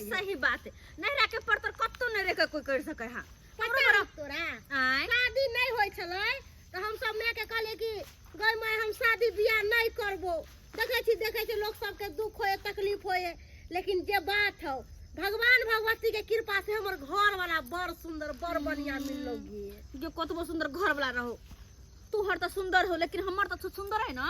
होय सही बात है। नैहरा के परतर कत्तो नहीं रह के कोई कर सके हां। पता हौ तोरा, आय शादी नहीं होय छलै तऽ हम सब माय के कहलियै कि गै माय, हम शादी बियाह नहीं करबो। देखै छी लोक सबके दुख होय, तकलीफ होय, लेकिन जे बात हौ, भगवान भगवती के कृपा से हमर घर वाला बड़ सुंदर, बड़ बढ़िया मिललो गे। जो कतबो सुंदर घर वाला रहो, तोहर तऽ सुंदर हो, लेकिन हमर तऽ सुंदर है ना?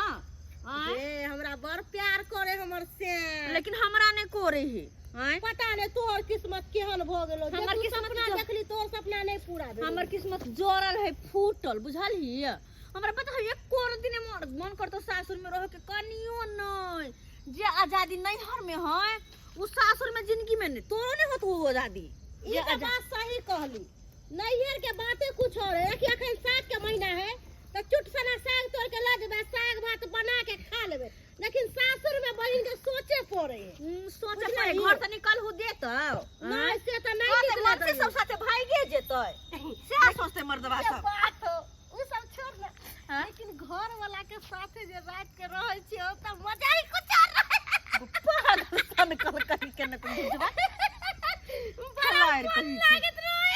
आँय? गे, हमरा बड़ प्यार करे हमर से। लेकिन हमरा नहीं करे है। आँय? पता नहीं तोहर किस्मत केहन भ गेलो जे हमर तू किस्मत सपना देखली, तोहर सपना नहीं पूरा भेलो। हमर किस्मत जरल है, फूटल, बुझल ही? हमरा पता है, एको दिन मन करतो सासुर में रह के? कनियो नहीं। जे आजादी नैहर में है, उ सासुर में जिंदगी में नहीं। तोरो नहीं होत वो आजादी। ई जे तऽ बात सही कहली, नैहर के बाते कुछ और है। देखिए, अखन साग के महीना है तऽ चुट सना साग तोड़ के लऽ जेबै, साग भात बना के खा लेबै, लेकिन सासुर में बहिन के सोचे पड़े है। सोचे बुझलिही? पड़े, घर से निकल हु देतौ? नहीं, से तऽ नहीं कहते निकले मनसी दैये। सब साथे भागे जेतै से सोचते मर्दवा से सब। बात हो, उ सब छोड़ ना। हाँ? लेकिन घर वाला के साथे जे रात के रहै छियै तऽ मजा ही कुछ और रहै। पागल सन कल कही के न बुझबा। बड़ा खलारि मन कही के। लागैत रहै।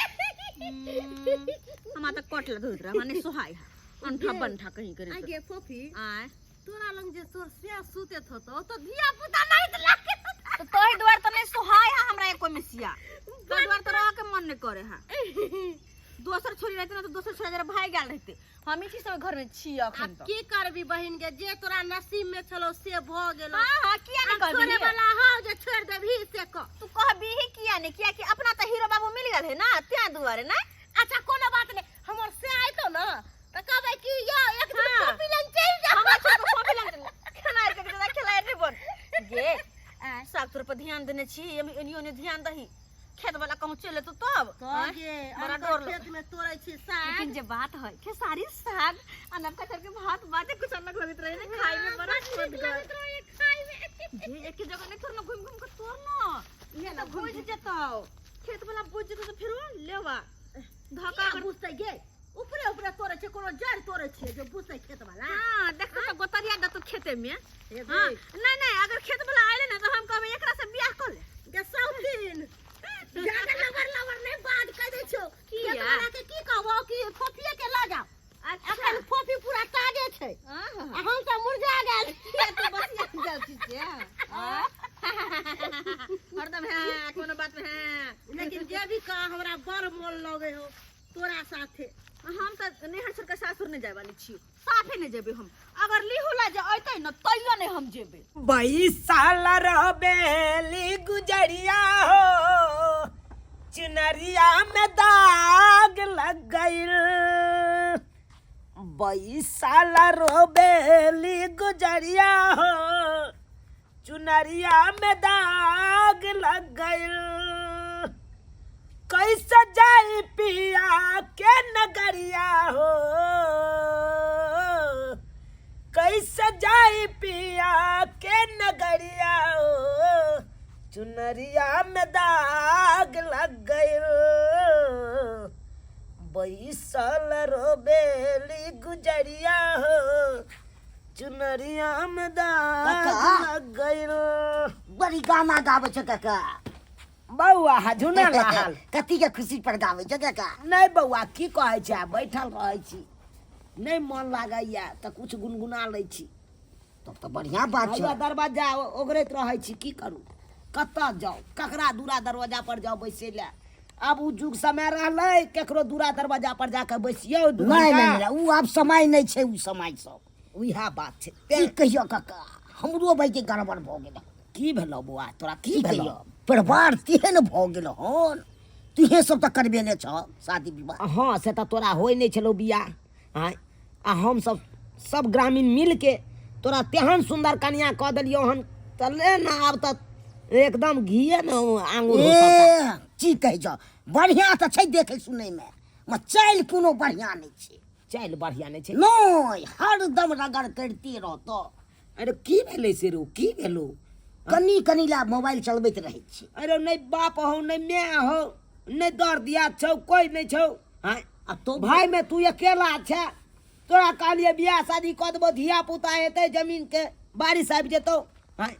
हमरा तऽ कटल धोइत रह, हमरा नहि सोहाय है अंठा बंठा कहीं करे। आगे फोफी, आय? तोरा लग जे तोर से सुतेत होतो तो धिया पुता नहीं त लागे। तो तोही दुआर तऽ नहि सोहाय है हमरा एको मिसिया। तोही दुआर तऽ रह के मन नहि करे है। दोसर छोरी रहते ना तो दोसर छोरी जरा भाग गेल रहते। हम ही सब घर में छी अखन। आब तऽ की करबी बहिन के, जे तोरा नसीब में छलो से भ गेलो। हाँ, किया नहीं आब छोड़े कहबी? वाला हो जे छोड़ देबही से कह। तू कहबी ही किया नहीं? किया कि अपना तऽ हीरो बाबू मिल गेल है ना, तें दुआरे ना। अच्छा, कोनो बात नहीं, हमर से आइतो ना त कहबै कि यो एक दिन कॉपी लंग चलि जा। हमरा छोड़ के कॉपी लग खेलाइ के दादा खेलाइ रे बन गे। साग तोर पर ध्यान देने छी, एनियो ने ध्यान दही, खेत वाला कहूँ चले तो तब आँय? गे बड़ा अनकर डर लगे। खेत में तोड़ै छी साग। लेकिन जे बात है, खेसारी साग आ नवका चाउर के भात बाते कुछ अलग लगैत रहे ने खाई में, बड़ा बड़ नीक सुअदगर। लगैत रहे खाय में। जे एक जगह नहीं थोड़ ना, घूम घूम के तोड़ ना। इहे तो बुझ जेतौ, खेत वाला बुझ जेतौ तो फेरो लेवा धक्का किया कर। बुझतै गे? ऊपरे ऊपरे तोड़ै छै, कोनो जड़ तोड़ै छियै जे बुझतै खेत वाला? हाँ, देखतो तो गोतरिया दतो खेते में। हे। हाँ। देख। नहीं, अगर खेत वाला आएले ना तो हम कहबै एकरा से बियाह कर ले। गे सौतीन, ज्यादा लबर लबर नहीं बात कह दै छौ। किया? खेत वाला के की कहबो कि फोफिए के लऽ जाओ। अखन फोफी पूरा ताजे छै आ हम सब मुरझा गेल। किया तू बसिया जाल छी से? हाँ? हरदम है कोनो बात में है। लेकिन जे भी कह, हमरा बड़ मोन लगे हो तोरा साथे। हम तऽ नैहर छोड़ के सासुर नहीं जाए वाली छी, साफे नहीं जेबे हम। अगर लिहुला जे अयतै न तैयो नहीं हम जेबे। बैसाल रबेली गुजरिया हो, चुनरिया में दाग लग गइल। बैसाल रोबेली गुजरिया हो, चुनरिया में दाग लग गइल। कैसे जाई पिया के नगरिया हो, कैसे जाई पिया के नगरिया हो, चुनरिया में दाग लग गइल। बैसल रोबेली गुजरिया हो, चुनरिया में दाग काका। लग गइल। बड़ी गाना गाबै छै काका। बौआ, हजूना लाल। कथी के खुशी पर गाबै छै काका? नहि बौआ, की कहै छै, बैठल रहै छी, नहि मन लागैया तऽ कुछ गुनगुना लै छी। तब तऽ बढ़िया बात छै। हौआ दरवाजा ओगरैत रहै छी, की करू, कतऽ जाउ, ककरा दूरा दरवाजा पर जाउ बैसै लए? आब उ जुग समय रहलै केकरो दूरा दरवाजा पर जाके बैसियौ दू नहि घंटा? नहि, नहि, उ आब समय नहि छै, उ समय सब। उएह बात छै। की कहियो काका, हमरो भाई के गड़बड़ भऽ गेल। की भेलौ बौआ, तोरा की की भेलौ? कहियो, परिवार तेहन भऽ गेल हन। तुहे सब तऽ करबेने छह शादी विवाह। हँ, से तऽ तोरा होइ नहि छलौ बियाह। आँय, आ हमसब सब ग्रामीण मिलके तोरा तेहन सुन्दर कनिया कऽ देलियौ हन, तऽ ले ने, आब तऽ एकदम घीए ने आंगुर हो सबटा। ए की कहै छह, बढ़िया तऽ छै देखै सुनैमे, मगर चालि कोनो बढ़िया नहि छै। चालि बढ़िया नहि छै? नहि, हरदम रगड़ करिते रहतौ। अरे, की भेलै से रो, की भेलौ? कनी कनी ला मोबाइल चलबैत रहै छै। अरे, नहि बाप हो, नहि माय हो, नहि दर दिया छौ, कोइ नहि छौ। आँय? आ तो भाई में तू अकेला छै। तोरा कहलियै बियाह शादी कऽ देबो, धिया पुता हेतै, जमीन के बारिश आबि जेतौ। आँय?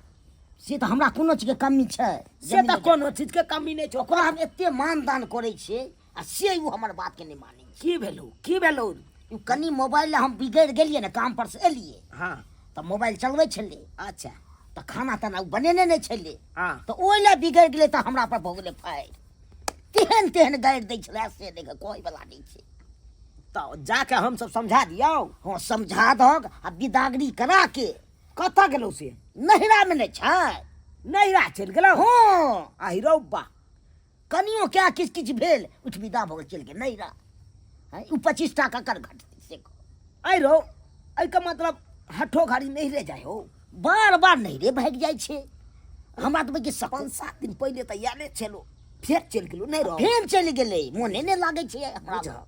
से तऽ हमरा कोनो चीजके कमी छै से तऽ कोनो चीजके कमी नहि छौ। ओकरा हम एते मानदान करै छियै आ से ओ हमर बातके नहि मानै छै। की भेलौ, की भेलौ? ओ कनि मोबाइल हम बिगड़ि गेलियै ने, काम पर से एलियै। हाँ। तऽ मोबाइल चलबै छलियै। अच्छा। तऽ खाना ताना ओ बनेने नहि छलै। हाँ। तऽ ओहि लए बिगड़ि गेलै, तऽ हमरा पर भऽ गेलै फायर, तेहन तेहन गारि दै छलै से नहि कहैवला नहि छै। तऽ जाके हमसब समझा दियौ? हँ, समझा दहक आ बिदागरी करा के। कतऽ गेलौ से? नहिरामे नहि छै। नहिरा चलि गेलौ? हँ। आहि रौ बा। कनियो क्या किछु किछु भेल, उठि विदा भऽ गेल, चलि गेल नहिरा। हँ, ओ 25 टा ककर घटतै से कहू? आहि रौ, एहिके मतलब हठो घड़ी नहिरे जाइ हो? बार बार नहिरे भागि जाइ छै। हमरा तऽ कि सक 5-7 दिन पहिले तऽ आयले छलो, फेर चलि गेलो नहि रौ? फेर चलि गेलै, मोने नहि लागै छै हमरा। बुझह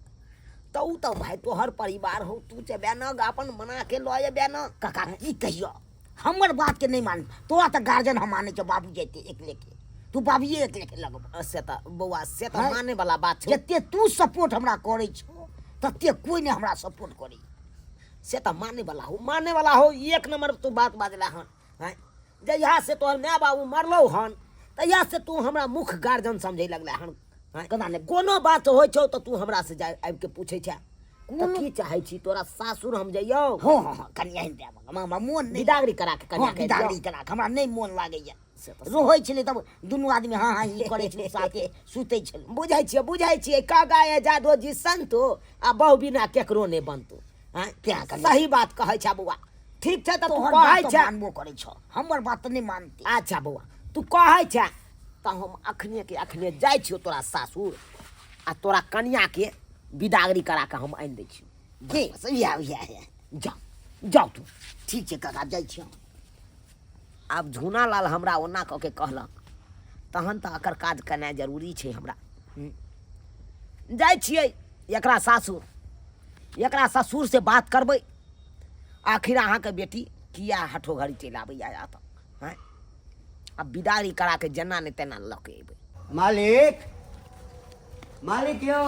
तऽ ओ तऽ भाय तोहर परिवार हो, तू जेबे न अपन मना के लऽ एबे न। काका की कहियो, हमर बात के नहि मान। तोरा तऽ गार्जियन हम मानै छियौ, बाबू जैते एकले के, तू बाबूए एकले के लगबो। से तऽ बौआ, से तऽ हँ? माने वाला बात छौ। जते तू सपोर्ट हमरा करै छौ तते कोइ नहि हमरा सपोर्ट करै। से तऽ माने वाला हो, माने वाला हो। एक नंबर तू बात बाजला हन। हैं, जहिया से तोहर माय बाबू मरलौ हन तहिया से तू हमरा मुख्य गार्जियन समझे लगला हन। हैं? केना नहि? कोनो बात होइ छौ तऽ तू हमरा से जा आबि के पूछै छै। तऽ की चाहै छी, तोरा सासुर हम जइयौ? हँ हँ हँ, कनिया आनि देब, हमरा मोन नहि। बिदागरी करा के कनिया हँ, के दियौ? बिदागरी करा के हमरा नहि मोन लागैया। से तऽ रहै छलै तब दुनू आदमी हाँ हाँ ही करै छलै, साथे सुतै छलै। बुझै छियै, बुझै छियै। कागा ए जादो जी संतो आ बहु बिना केकरो नहि बनतो। हैं? क्या करियै? सही बात कहै छै बौआ। ठीक छै, तऽ तू तोहर कहै बात तऽ छै मानबो करै छौ, हमर बात तऽ नहि मानते। अच्छा बौआ, तू कहै छै तऽ हम अखने के अखने जाइ छियौ तोरा सासुर आ तोरा कनिया के बिदागरी करा के हम आनि दै छियौ। के इएह इएह इएह। जाउ जाउ तू। ठीक छै काका, जाइ छी हम। आब झूना लाल हमरा ओना कऽ के कहलक तहन तऽ एकर काज केनाइ जरूरी छै हमरा। जाइ छियै एकरा सासुर, एकरा ससुर से बात करबै, आखिर अहाँके बेटी किया हठो घड़ी चलि आबैया एतऽ। हँ, आब बिदागरी करा के जेना नहि तेना लऽ के अयबै। मालिक, मालिक यौ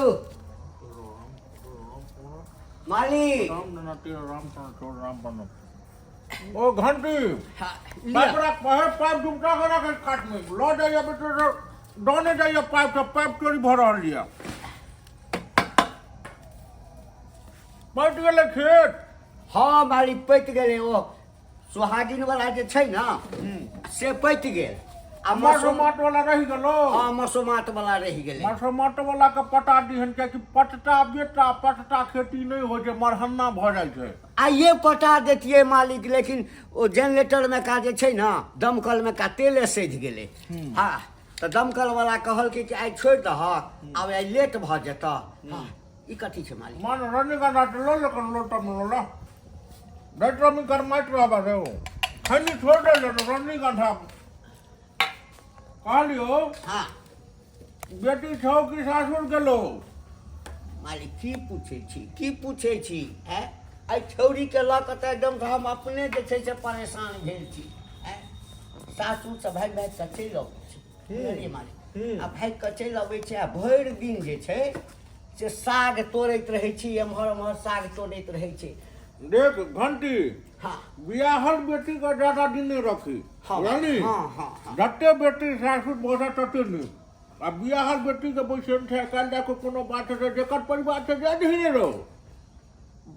मालिक। ओ घंटी पाइप रख, पहे पाइप डुबका के रख काट में ल जाइए बेटे, डने जाइए पाइप से, पाइप चोरी भ रहल ये। पटि गेलै खेत? हँ मालिक, पटि गेलै। ओ सोहागिन वाला जे छै ने से पटि गेल आ मसोमात वाला रहि गेलो? हँ, मसोमात वाला रहि गेलै। मसोमात वाला के पटा दिहन, कियाकि पटटा बेटा पटटा खेती नहि होइ छै, मरहन्ना भऽ जाइ छै। आइए पटा देतियै मालिक, लेकिन ओ जनरेटर मे का जे छै ने, दमकल मे का तेले सधि गेलै। हँ, तऽ दमकल वाला कहलकै कि आइ छोड़ि दहक, आब आइ लेट भऽ जेतह। हँ, ई कथी छै मालिक? मान रजनीगंधा के लऽ लेकिन लोटा में लऽ ला में गरमाइत रहबा रे, ओ खैनी छोड़ दे ले रजनीगंधा। कहलियो। हाँ। बेटी छौ कि सासुर गेलो? मालिक की पूछै छी, की पूछै छी? आँय, एहि छौड़ीके लऽ कऽ तऽ एकदम हम अपने जे छै से परेशान भेल छी। आँय, सासुरसँ भागि भागि कऽ चलि अबै छै, बुझलियै मालिक? आ भागि कऽ चलि अबै छै आ भरि दिन जे छै से साग तोड़ैत रहै छी, एम्हर ओम्हर साग तोड़ैत रहै छै। देख घंटी। हाँ। बियाहल बेटी के ज्यादा दिन नहीं रखी। हाँ। बुझली? हाँ, हाँ, हाँ। जते बेटी सासुर बसत तते नीक, आ बियाहल बेटी के बैसेन छै, काल्हि जाके कोनो बात हेतै, जेकर परिवार छै जाय दही ने रहो।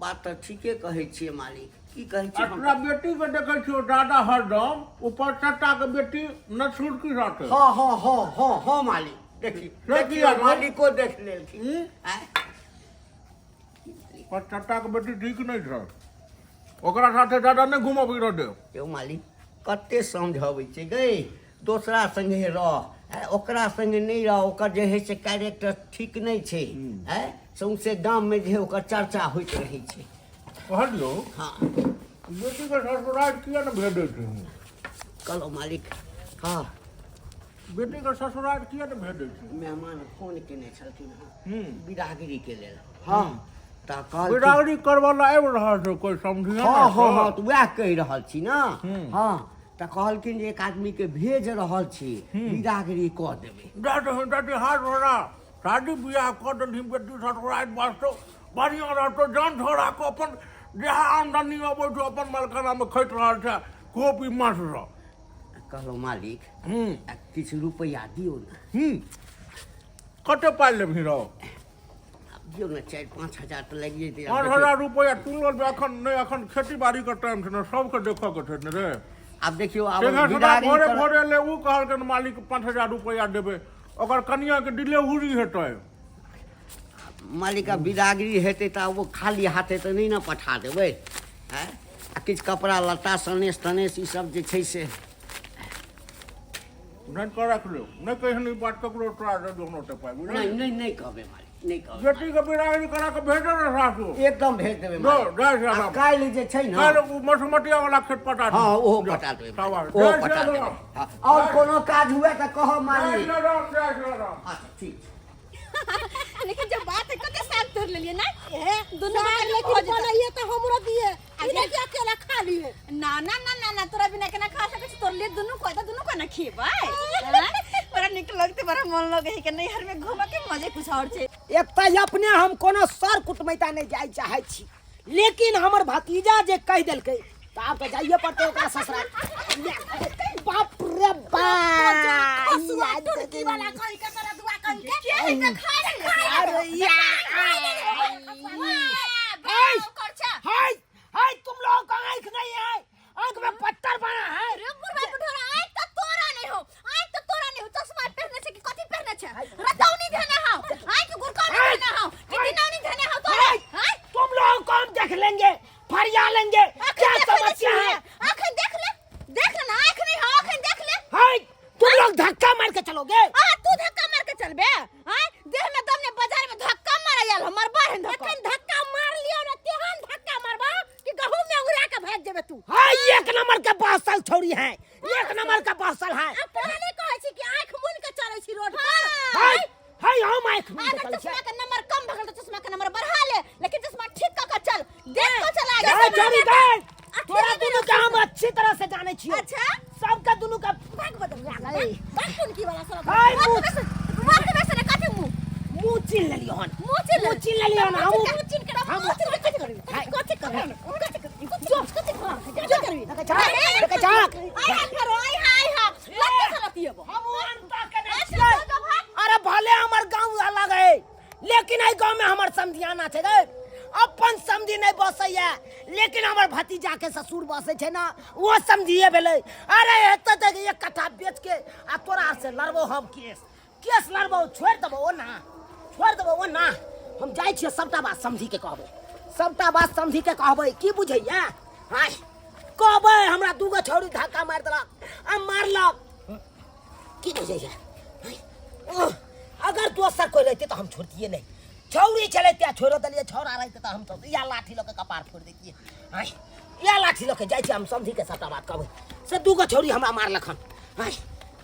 बात तऽ ठीके कहै छियै मालिक, की कहै छियै हम? अपना बेटी के देखै छियौ दादा हरदम ऊपर चट्टा के बेटी नछुड़की साथे। हाँ हाँ हाँ हाँ हाँ मालिक, देखी से देखियौ किया रे? मालिको देख लेलखिन। आँय? पर चट्टा के बेटी ठीक नहि छै, ओकरा साथे दादा नहि घुमबी रह दे। यौ मालिक, कते समझबै छै गै, दोसरा संगे रह, आँय, ओकरा संगे नहि रह, ओकर जे है से कैरेक्टर ठीक नहि छै। आँय, सौंसे गाममे जे है ओकर चर्चा होइत रहै छै। कहलियौ। हाँ। बेटी के ससुराल किया ने भेजै छै? कहलहुँ मालिक। हाँ। बेटी के ससुराल किया ने भेजै छै? मेहमान फोन केने छलखिन हँ बिदागरी के लेल। हाँ, तऽ कहलखिन बिदागरी करबऽ ला आबि रहल छै कोइ समझिए? हँ हँ हँ, तऽ उएह कहि रहल छी ने। हँ, तऽ कहलखिन जे एक आदमी के भेज रहल छी, बिदागरी कऽ देबै। दऽ दही, दऽ दही हाथ भरा, शादी बियाह कऽ देलही बेटी ससुराल वास्ते बढ़िआँ रहतौ। जान छोड़ा कऽ अपन जएह आमदनी अबै छौ अपन मलखानामे खैत रहल छै कोपी माछ सब। कहलहुँ मालिक, हूँ। आ किछु रुपैआ दियौ ने। हूँ, कते पाइ लेबही रौ? आब दियौ ने, 4-5 हजार तऽ लागि जेतै। 5,000 रुपैआ तू लेबै अखन? नहि, अखन खेती बाड़ी के टाइम छै ने, सबके देखऽ के छै ने रे। आब देखियौ, आब सिंघा सुधा बिदागरी भोरे करऽ- भोरे ले ओ कहलकै मालिक, 5,000 रुपैआ देबै, ओकर कनिया के डिलीवरी हेतै। मालिक, आब बिदागरी हेतै तऽ आब ओ खाली हाथे तऽ नहि ने पठा देबै। आँय, आ किछु कपड़ा लत्ता, सनेस तनेस, ई सब जे छै से। नहि कऽ राख लियौ, नहि कहिन ई बात ककरो, तोरा दे दोनो ते पाइ, बुझलियै? नहि नहि, नहि कहबै मालिक, नहि कहबै। बेटी के बिदागरी करा के भेजो ने सासु। एकदम भेज देबै दो, मालिक। जय श्री आ राम। काल्हि जे छै ने, काल्हि ओ मसमटिया वाला खेत पटा हँ, ओहो दियौ। पटा देबै शाबाश। मालिक, ओहो जय पटा श्री देबै। राम। हँ, आओर कोनो काज हुए तऽ कहब जय मालिक। श्री राम, जय श्री राम। अच्छा, ठीक छै। लेकिन जब बात है, कते साग तोड़ लेलिए ना दुनू साग गोटा। लेकिन हो जेतै। बनैये तऽ हमरो दिए, ई नहि कि अकेला खा लिए। ना ना ना ना ना, तोरा बिना केना खा सकै छी? तोर लिए दुनू को तऽ दुनू को ना खेबै। हाँ? बड़ा नीक लगते, बड़ा मन लगे है कि नैहर में घूमे के मजे कुछ और छै। एक तऽ अपने हम कोनो सर कुटमैता नहि जाय चाहै छी, लेकिन हमर भतीजा जे कहि देलकै तऽ आब तऽ जाइए पड़तै ओकरा ससुराल। बाप रे बाप, खसुआ टुनकी वाला कहि के तोरा दुआ कहि के। के है तऽ खा ले। अरे वाह, कर छा। हाय हाय, तुम लोगों का आंख नहीं है, आंख में पत्थर बना है। अरे बुढ़वा बुढ़ोरा, आँख तऽ तोरा नहीं हो, आँख तऽ तोरा नहीं हो। चश्मा पहनने छै कि कथी पहनने छै? रतौनी धेने हौ आँख, गुरकौनी धेने हौ कि दिनौनी धेने हौ तोरा? हाँ? तुम लोगों को हम देख लेंगे, फरिया लेंगे। क्या अखन देख ले। समस्या है? अखन देख ले, देख ले ना, आँख नहीं हो, अखन देख ले। हाय, तुम लोग धक्का मार के चलोगे? आ तू धक्का मार के चलबे? हाँ, देह में दम ने, बाजार में धक्का मार आयल हमर बहन धक्का। अखन धक्का मार लियो ने, तेहन धक्का मारबा कि गहूम में उड़ा के भाग जेबे तू। हाय, एक नंबर के बासल छोड़ी है, एक नंबर का बासल है। आ तोरा नहि कहै छी कि आँख मुनि के चलै छी रोड पर? हाय हाय, हम आंख मुंह के अगर चलै चश्मा छियै। के नंबर कम भगल तो चश्मा के नंबर बढ़ा ले, लेकिन चश्मा ठीक क के चल, देख के चला। चल छोड़ी गए, तोरा दुनू के हम अच्छी तरह से जाने छियो। अच्छा। सबके दुनू के भाग बदल भाग, टुनकी वाला सब। हाय, मुँह मुंह के वैसे कथी मुंह? मुंह चिन्ह लेलियो हन। मुंह चिन्ह। मुंह चिन्ह लेलियो हन। हम मुँह चिन्ह के हम मुँह चिन्ह के कथी करबी? कथी करबी? कथी करबी? जो कथी करबी? कथी करबी? देखै छाक, देखै छाक। आई हा फेरो, आई हा, आई हा, लत्ती से लत्ती अब। हम अंता के नहीं छियै। अरे भले हमर गांव अलग है, लेकिन एहि गांव में हमर समधियाना छै गे। अपन समधी नहीं बसैया, लेकिन हमर भतीजा के ससुर बसै छै ना, वो समधिए भेलै। अरे एतऽ तक एक कट्ठा बेच के आ तोरा से लड़बो हम, केस केस लड़बो, छोड़ि देबो ओ ना, छोड़ि देबो ओ ना। हम जाइ छियै, सबटा बात समझी के कहबै, सबटा बात समझी के कहबै। की बुझैया? हाय, कहबै हमरा दूगो छौड़ी धक्का मारि देलक आ मारलक। की बुझैया? हाय, ओह, अगर दोसर कोइ रहितै तऽ हम छोड़तियै नहि। छौड़ी छलै तेँ छोड़ो देलियै, छौड़ा रहितै तऽ हम तऽ इएह लाठी लऽ के कपार फोड़ि दैतियै। हाय, इएह लाठी लऽ के जाइ छियै हम, समझी के सबटा बात कहबै से दूगो छौड़ी हमरा मारलक हन। हाय,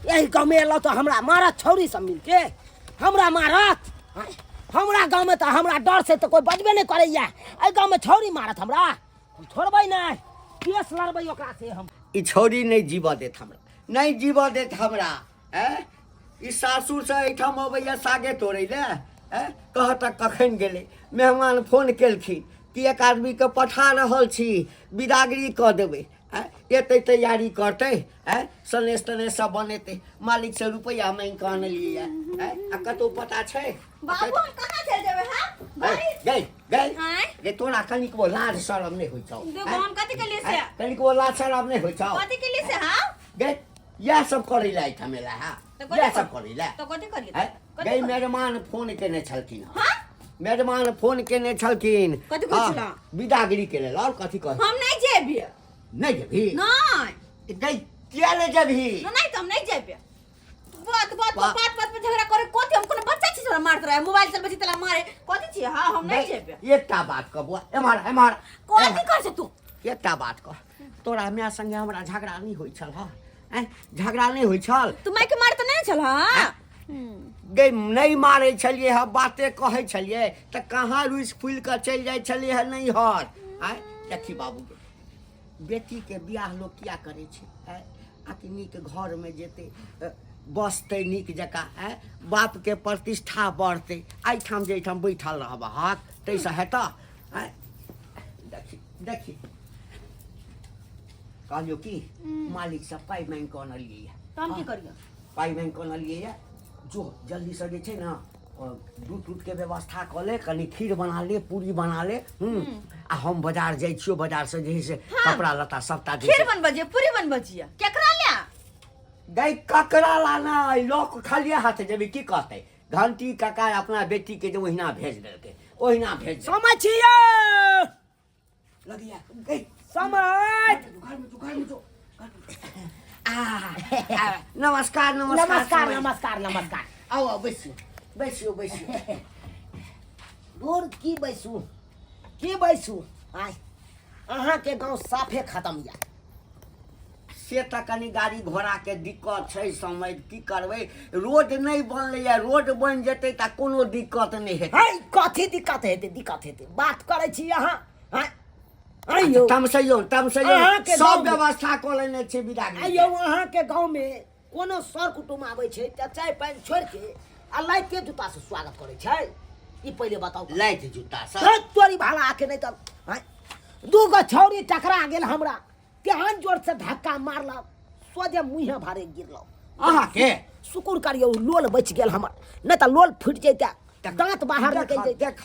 एहि गाँवमे एलहुँ तऽ हमरा मारत छौड़ी सब मिलके, हमरा मारत। हाय, हमरा गाँवमे तऽ हमरा डर से तऽ कोइ बजबे नहि करैया, एहि गाँवमे छौड़ी मारत हमरा। हम छोड़बै नहि, केस लड़बै ओकरा से हम। ई छौड़ी नहि जीबऽ देत हमरा, नहि जीबऽ देत हमरा। ऐं, ई सासुरसँ एहिठाम अबैया सागे तोड़ै लए, ऐं, कहत कखन गेलै मेहमान? फोन केलखिन कि एक आदमीके पठा रहल छी, बिदागरी कऽ देबै। ऐं, एतै तैयारी करतै, ऐं, सनेस तनेस सब बनेतै। मालिकसँ रुपैआ माँगि कऽ अनलियै। ऐं, आ कतहु पता छै? बाबू, हम कहाँ चल जेबै? हां। गई गई। आँय? गे, तोरा कनिकबो लाज शरम नहि होइ छौ? देखो, हम कथी के लिए से? ऐं, कनिकबो लाज शरम नहि होइ छौ? कथी के लिए से? हां। गे, इएह सब करै लए एहिठाम एला है? तऽ कथी इएह कर- सब करै लए? तो कथी करली? हैं? कथी गई, करली? मेहमान फोन केने छलखिन हँ। हां। मेहमान फोन केने छलखिन। कथी कहै हँ, छला? बिदागरी के लेल। और कथी कह? हम नहीं जेबी। नहि जेबही? नहीं। गई, किया नहि जेबही? नहीं तो हम नहीं जेबी। बात बात वाह। बात बात पे झगड़ा करे कथी? हम कोनो बच्चा छी, मारत रहे, मोबाइल चलबै छी तला मारे कथी छी? हां, हम नहीं जेबी। एकटा बात कह बौआ, एम्हर एम्हर। कथी कर छै तू? एकटा बात कह, तोरा माय संगे हमरा झगड़ा नहि होइ छल? हँ, आँय, झगड़ा नहि होइ छल? तू माय के मार तऽ नहीं छल? हां। गे, नहि मारै छलियै हँ, बाते कहै छलियै तऽ कहाँ रुसि फूलि कऽ चलि जाइ छलियै हँ नैहर। आँय, देखी बाबू गे, बेटीके बियाह लोक किया करै छै? आँय, आकि नीक घरमे जेतै, बसतै नीक जकाँ, आँय, बापके प्रतिष्ठा बढ़तै। एहिठाम जे एहिठाम बैठल रहबहक ताहिसँ हेतऽ? आँय, देखी देखी। कहलियौ की मालिक से पाइ मांगि कऽ अनलियै यऽ। तऽ हम की करियै पाइ मांगि कऽ अनलियै यऽ जो जल्दी से जे छै ने दूध तूध के व्यवस्था कऽ ले कनि खीर बना ले पूरी बना ले आ हम बाजार जाइ छियौ बाजार से जे है से कपड़ा लत्ता सबटा जे खीर छै बनबै छियै पूरी बनबै छियै केकरा लए गै ककरा लाना लोक खालिए हाथ जेबी की कहतै घंटी काका अपना बेटी के जे ओहिना भेज देलकै ओहिना भेज देलकै। समझ छियै लगिया गै समझ घर में जो घर में जो घर में जो। आ, आ, नमस्कार नमस्कार नमस्कार समय। नमस्कार नमस्कार आउ आउ बैसियो बैसियो बैसियो दूर की बैसू की बैसू आय अहाँके गाँव साफे खतम यऽ से तऽ कनि गाड़ी घोड़ाके दिक्कत छै समय की करबै रोड नहि बनलैए रोड बनि जेतै तऽ कोनो दिक्कत नहि हेतै है कथी दिक्कत हेतै दिक्कत हेतै बात करै छी अहाँ आँय आँय यौ तमसैयौ तमसैयौ अहाँके सब गाँवमे- व्यवस्था कऽ लेने छै बिदागरी आँय यौ अहाँके गाँवमे कोनो सर कुटुम्ब आबै छै तऽ चाय पानि छोड़ि के आ लाइते जूतासँ स्वागत करै छै ई पहिले बताउ तऽ। लाइट जूता सब धत् तोरी भाला आके नहि तऽ आँय दू गो छौरी टकरा गेल हमरा तेहन जोर से धक्का मारलक सोझे मुँहे भारे गिरलहुँ अहाँके शुक्र करियौ लोल बचि गेल हमर नहि तऽ लोल फुटि जैते दाँत बाहर निकलि जैते देख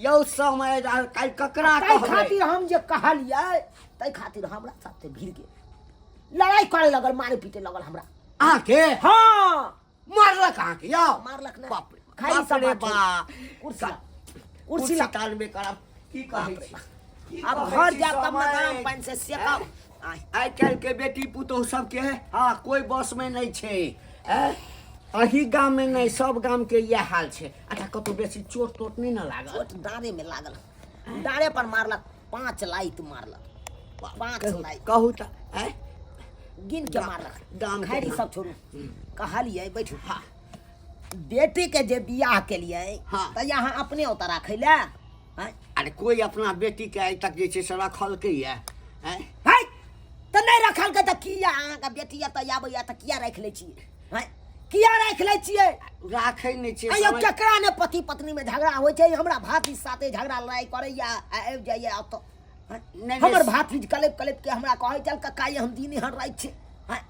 यौ समय काल्हि ककरा ताहि कहबै खातिर हम जे कहलियै ताहि खातिर हमरा साथे भिड़ गेल लड़ाइ करे लगल मारे पीटे लगल हमरा अहाँके हाँ मारलक अहाँके यौ मारलक ने बाप रे खाली बाप सब रे बात बा कुर्सी ला कुर्सी कुर्सी ला तालबे करब की कहै छी की अब कहै घर छी जायब तब ने समय? गरम पानि से सेकब आय आइ काल्हि के बेटी पुतोहु सबके हँ कोइ बस में नहि छै ऐं? अही गाम में नहि सब गाम के इएह हाल छै अच्छा कतौ बेसी चोट तोट नहि ने लागल चोट डाँड़े में लागल डाँड़े पर मारलक 5 लाइत मारलक 5 कहू लाइत कहू तऽ ऐं? गिन के मारलक गाम के खैर ई नाम। सब छोड़ू कहलियै बैठू हाँ बेटी के जे बियाह केलियै हाँ। तऽ यहाँ अपने ओतऽ राखै लए आँय? अरे कोइ अपना बेटी के आइ तक जे छै से रखलकै यऽ ऐं? है तऽ नहि रखलकै तऽ किया अहाँके बेटी एतऽ आबैया तऽ किया राखि लै छियै आँय? किया राखि लै छियै राखै नहि छै अयौ समझ- केकरा ने पति पत्नी में झगड़ा होइ छै हमरा भातिज साथे झगड़ा लड़ाई करैया आ आबि जाइया ओतऽ नहि, नहि, हमर भातिज कलेप कलेप के हमरा कहै चल कक्का ये हम दिन हर राति छै आँय?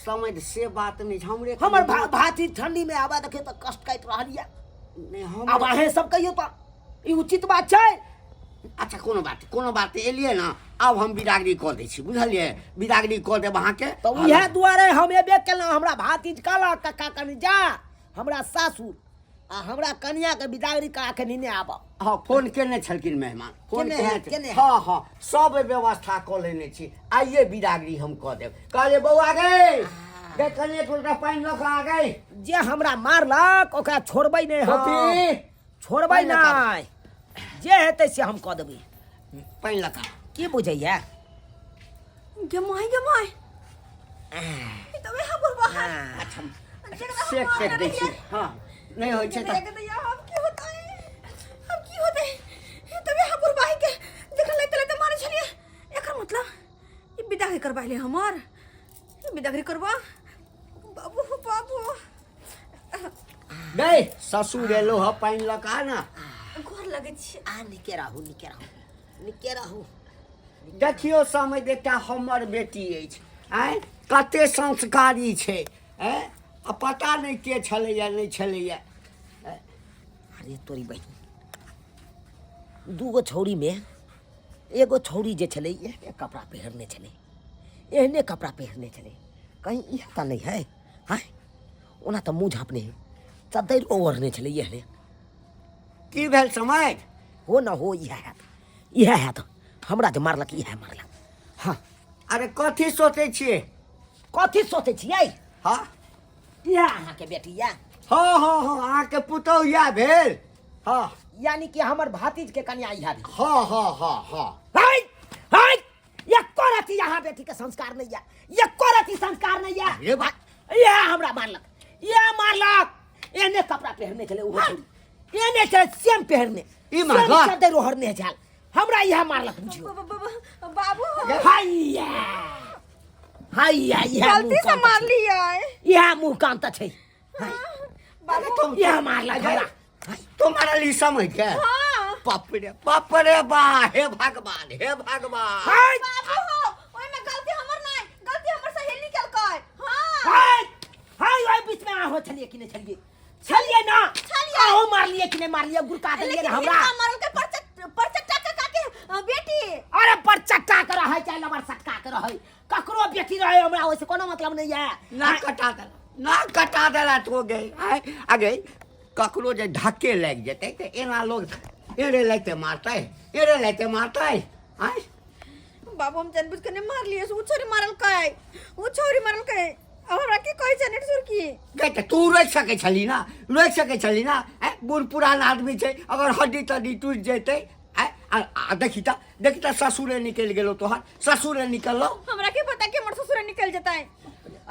समझ से बात नहि छै हमरे हमर भातिज ठंडी में आबे देखियौ तऽ कष्ट काटि रहल यऽ नहि हम आब अहें सब कहियौ तऽ ई उचित बात छै अच्छा कोनो बात कोनो बात नहि, एलियै ने आब हम बिदागरी कऽ दै छी बुझलियै बिदागरी कऽ देब अहाँके तऽ उएह दुआरे हम एबे केलहुँ हमरा भातिज कहलक कक्का कनि जा हमरा सासुर आ हमरा कनियाके बिदागरी करा के नेने आबऽ हँ फोन केने छलखिन मेहमान फोन केने केने है, केने है। हँ हँ सब व्यवस्था कऽ लेने छी आइए बिदागरी हम कऽ देब कहलियै बौआ गे गे कनि एक लोटा पानि लऽ कऽ आ गई जे हमरा मारलक ओकरा छोड़बै नहि हम गोपी छोड़बै पानि लऽ कऽ नहि जे हेतै से हम कऽ देबै पानि लऽ कऽ की बुझैया गे माय गे माय ई तऽ वएह बुढ़बा है अच्छा जेकरा हम सेक मारने सेक दै छी रहियै। हँ नहि होइ छै तऽ दैया हम की होतै हम की होतै ई तऽ वएह बुढ़बा है के जेकरा लैते लैते मारै छलियै एकर मतलब ई विदागरी करबा ले हमर ई विदागरी करबा बाबू बाबू गै ससुर एलो ह पानि लऽ कऽ आ ने गोर लगै छी आ निके रहू निके रहू निके रहू देखियौ समय एकटा हमर बेटी अछि आँय कते संस्कारी छै आँय आ पता नहि के छलैया नहि छलैया अरे तोरी बहिन दूगो छौड़ीमे एगो छौड़ी जे छलै एहने कपड़ा पहिरने छलै एहने कपड़ा पहिरने छलै कहीं इएह तऽ नहि है आँय ओना तऽ मुँह झाँपने है चद्दैरो ओढ़ने छलै एहने की भेल समय हो न हो इएह हैत इएह हैत हमरा जे मारलक इएह मारलक हँ अरे कथी सोचै छियै कथी सोचै छियै हँ इएह अहाँके बेटी यऽ हँ हँ हँ अहाँके पुतहु इएह भेल हँ यानी कि हमर भातिज के कन्या इएह भेल हँ हँ हँ हँ है है एको रति यहाँ बेटी के संस्कार नहीं है एको रति संस्कार नहीं है अरे बा इएह हमरा मारलक इएह मारलक एहने कपड़ा पहिरने छलै ओहो छौड़ी एहने छलै सेम पहिरने ई मारलक? चद्दर ओढ़ने छल हमरा इएह मारलक बुझियौ बाबू हैया हैया इएह गलती मुँह से कान तऽ मार छै। लियै इएह मुँह कान तऽ छै बाबू इएह मारलक हमरा तो मारल ई समझ के हाँ बाप रे बाप रे बा हे भगवान हे भगवान हाय बाबू हो ओहिमे गलती छलियै कि नहि छलियै? छलियै ना? छलियै। अहूँ मारलियै कि नहि मारलियै? गुड़का देलियै लेकिन ने हमरा। हिनका मारल के परचट्टा काका के बेटी। अरे पर चट्टा के रहै चाहे लबर सटका के रहै, ककरो बेटी रहै, हमरा ओहिसँ कोनो मतलब नहि यऽ। नाक कटा देला, नाक कटा देला तो गे। आय अगे ककरो जे धक्के लागि जेतै तऽ एना लोग एड़े लाइते मारतै, एड़े लाइते मारतै। आय बाबू, हम जानबूझ के नहीं मारलिए, उ छोरी मारल कै, उ छोरी मारल कै। अब हमरा की कहै छै नेट सुरकी? गै तऽ तू रोकि सकै छली ना, रोकि सकै छली ना? आँय, बूढ़ पुरान आदमी छै, अगर हड्डी तड्डी टूटि जेतै। आँय, आ देखी तऽ, देखी तऽ, ससुरे निकलि गेलौ तोहर, ससुरे निकललौ। हमरा की पता कि हमर ससुरे निकल जेतै।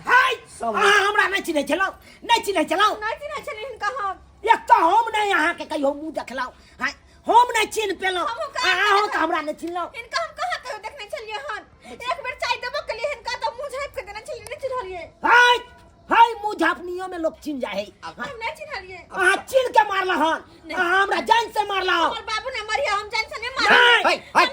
हाय, सब अहाँ हमरा नहि चिन्है छलहुँ? नहि चिन्है छलहुँ? नहि चिन्है छलियै हिनका हम। एक तऽ हम नहि अहाँके कहियो मुँह देखलहुँ। हाय, हम नहि चिन्ह पेलहुँ, हमहूँ कहाँ अहाँ तऽ हमरा नहि चिन्हलहुँ। हिनका हम कहाँ कहियो देखने छलियै हन? एक बेर चाय देबो केलियै हिनका तऽ मुँह झाँपि के देने छलियै, नहि चिन्हलियै। हाय हाय, मुँह झापनियो में लोग चिन्ह जाइ है। हम नहि चिन्हलियै। अहाँ चिन्ह के मारल हन, अहाँ हमरा जान से मारल हन। हमर बाबू ने मरिया, हम जान से नहि नहि। मारलियै। है, है,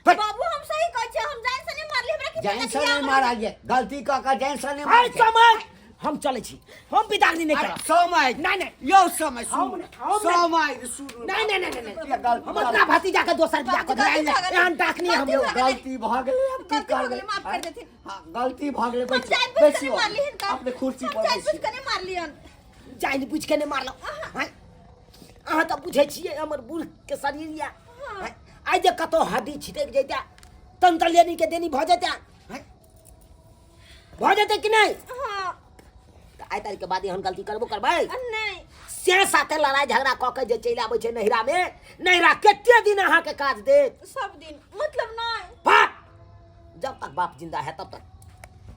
है। बाबू, हम सही कहै छियै, हम जान से नहि मारलियै। हमरा की पता जान कि से नहि हमर- मारलियै, गलती कऽ कऽ जान से नहि हाय मारलियै। समय, हम चलै छी, हम बिदागरी नहि अरे, करब। समय नहि, नहि। यौ समय हम सुनू, नहि, हम नहि। समय सुनू। नहि, नहि, नहि, नहि, नहि। ये गलती हम अपना भतीजा के दोसर बियाह कऽ गलती देबै। भऽ गेलै। एहन डाकनी हम गलती यौ। भऽ गेलै। गलती भऽ गेलै, आब की गलती भऽ करबै? गेलै, माफ कर देथिन। हाँ, गलती भऽ गेलै। हम बैसियौ, जानि बुझि के नहि बैसियौ। मारली हिनका। अपने कुर्सी हम पर जानि बुझि बैसियौ। के नहि मारलियन। जानि बुझि के नहि मारलहुँ? आँय? अहाँ तऽ बुझै छियै हमर बूढ़ के शरीर यऽ। आँय? आइ जे कतहु हड्डी छिटकि जैते तन के देनी भऽ जेतै। आँय? भऽ जेतै कि नहि? हाँ। तऽ आइ तारीख के बाद एहन गलती करबो करबै? नहि। से साथे लड़ाइ झगड़ा कऽ के जे चलि आबै छै नैहरामे, नैहरा कते दिन अहाँके काज देत? सब दिन मतलब नहि। बाप जब तक बाप जिंदा है तब तक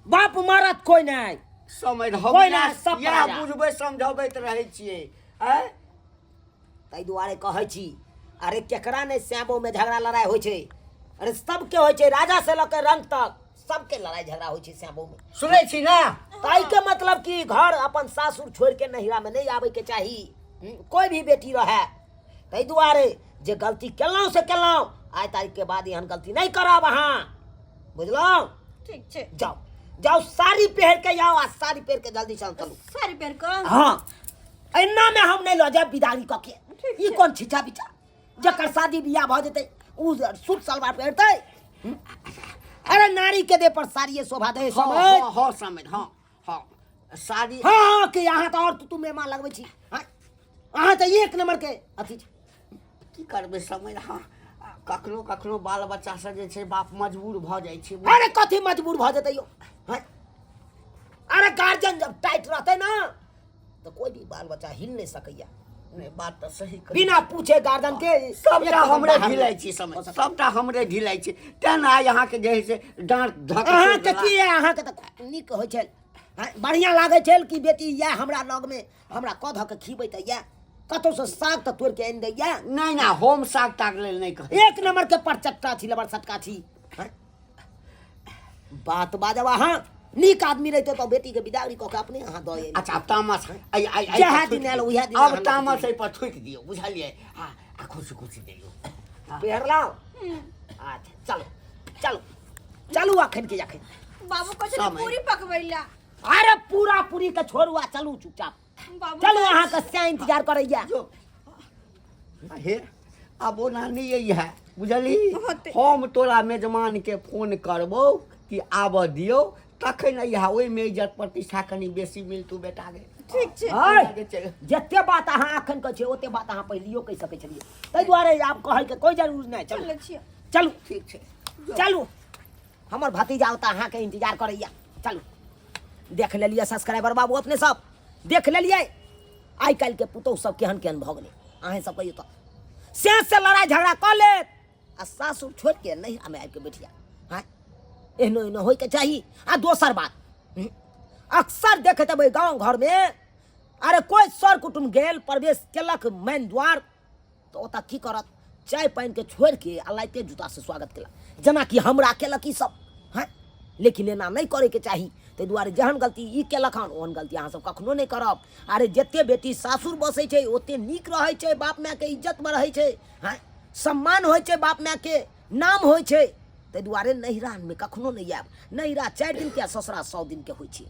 बाप मारत कोई नहीं। समय हम कोइ नहि, सब इएह पराया। बुझबै समझबैत रहै छियै। आँय, ताहि दुआरे कहै छी, अरे केकरा नहि श्यामोमे झगड़ा लड़ाइ होइ छै? अरे सबके होइ छै, राजा से लऽ के रंग तक सबके लड़ाइ झगड़ा होइ छै श्यामोमे। सुनै छी ने? ताहिके मतलब कि घर अपन सासुर छोड़ि के नैहरामे नहि आबैके चाही, कोई भी बेटी रहए। ताहि दुआरे जे गलती केलहुँ से केलहुँ, आइ तारीखके बाद एहन गलती नहि करब अहाँ, बुझलहुँ? ठीक छै। जाउ जाउ, साड़ी पहिर के आउ आ साड़ी पहिर के जल्दी से चलू। साड़ी पहिर कऽ? हाँ, एना में हम नहीं लऽ जायब बिदारी कऽ के। ठीक ई छै। कोन छिछा बिछा? जकर शादी बियाह भऽ जेतै उ सूट सलवार पहिरतै? अरे नारी के देह पर साड़िये शोभा दे। हँ। समझ। हँ हँ समझ, हँ हँ, साड़ी। हाँ हाँ, कि अहाँ तऽ आओर तू मेमा लगबै छी। हाँ, अहाँ तऽ एक नंबर के अथी छी। की करबै समझ, हँ, कखनो कखनो बाल बच्चा से जे छै बाप मजबूर भऽ जाइ छै। अरे कथी मजबूर भऽ जेतै यौ? हाँ? अरे गार्जियन जब टाइट रहतै ना तऽ कोई भी बाल बच्चा हिल नहीं सकैया। नहि, बात तऽ सही कहै। बिना पूछे गार्जियन के सबटा एक कदम हमरे बाहर ढिलाइ नहि छी समय, हो सकैया। सबटा हमरे ढिलाइ छी, तेँ ने आइ अहाँके जे है से डाँट धक अहाँके की है? अहाँके तऽ नीक होइ छै। हाँ, बढ़िआँ लागै छै कि बेटी इएह हमरा लगमे हमरा कऽ धऽ के खीबै तऽ इएह कतहुसँ साग तऽ तोड़ि के आनि दैया। नहि नहि, हम साग ताग लेल नहि कहै। एक नंबर के परचट्टा छी, लबर सटका छी। हाँ? बात बाजब अहाँ नीक आदमी रहिते तऽ बेटीके बिदागरी कऽ के अपने अहाँ दऽ अयली। अच्छा, आब तामस आइ आइ आइ जएह पर दिन थुकि आयल, दियौ। उएह दिन आब अहाँ तामस एहि पर थुकि दियौ, बुझलियै? आ आ खुशी खुशी दियौ। पेहरलहुँ? अच्छा चलू चलू चलू, अखन के अखन। बाबू कहै छै समय। पूरी पकबैला। अरे पूरा पूरी के छोड़ू आ चलू चुपचाप। बाबू चलू, अहाँके से इंतजार करैया। जो हे, आब ओना नहि अइहे, बुझलही? होतै। हम तोरा मेजमान के फोन करबौ कि आबऽ दियौ, तखन अइहे, ओहिमे इज्जत प्रतिष्ठा कनि बेसी मिलतौ बेटा गे। ठीक छै। हाय, आगे चल। जते बात अहाँ अखन कहै छियै ओते बात अहाँ पहिलियो कहि सकै छलियै, ताहि दुआरे आब कहैके कोइ जरूर नहि। चलू। चलै छियै। चलू। ठीक छै। चलू, हमर भतीजा ओतऽ अहाँके इंतजार करैया, चलू। देख लेलियै सब्सक्राइबर बाबू, अपने सब देख लेलियै आइ काल्हिके पुतोहु सब केहन केहन भऽ गेलै। अहेँ सब कहियौ तऽ से से लड़ाइ झगड़ा कऽ लेत आ सासुर छोड़ि के नैहरामे आबि के बैठ जायत। हँ, एहनो एहनो होइके चाही। आ दोसर बात, अक्सर देखैत हेबै गाँव घरमे, अरे कोइ सर कुटुम्ब गेल, प्रवेश केलक मेन द्वार तऽ ओतऽ की करत? चाय पानिके छोड़िके आ लाइते जूतासँ स्वागत केलक, जेनाकि हमरा केलक ई सब। हँ, लेकिन एना नहि करैके चाही। ताहि दुआरे जेहन गलती ई केलक हन ओहन गलती अहाँसब कखनो नहि करब। अरे जते बेटी सासुर बसै छै ओते नीक रहै छै, बाप मायके इज्जत बढ़ै छै, हँ, सम्मान होइ छै, बाप मायके नाम होइ छै। ताहि दुआरे नैहरामे कखनो नहि आयब। नैहरा 4 दिनके आ ससुरा 100 दिनके होइ छै।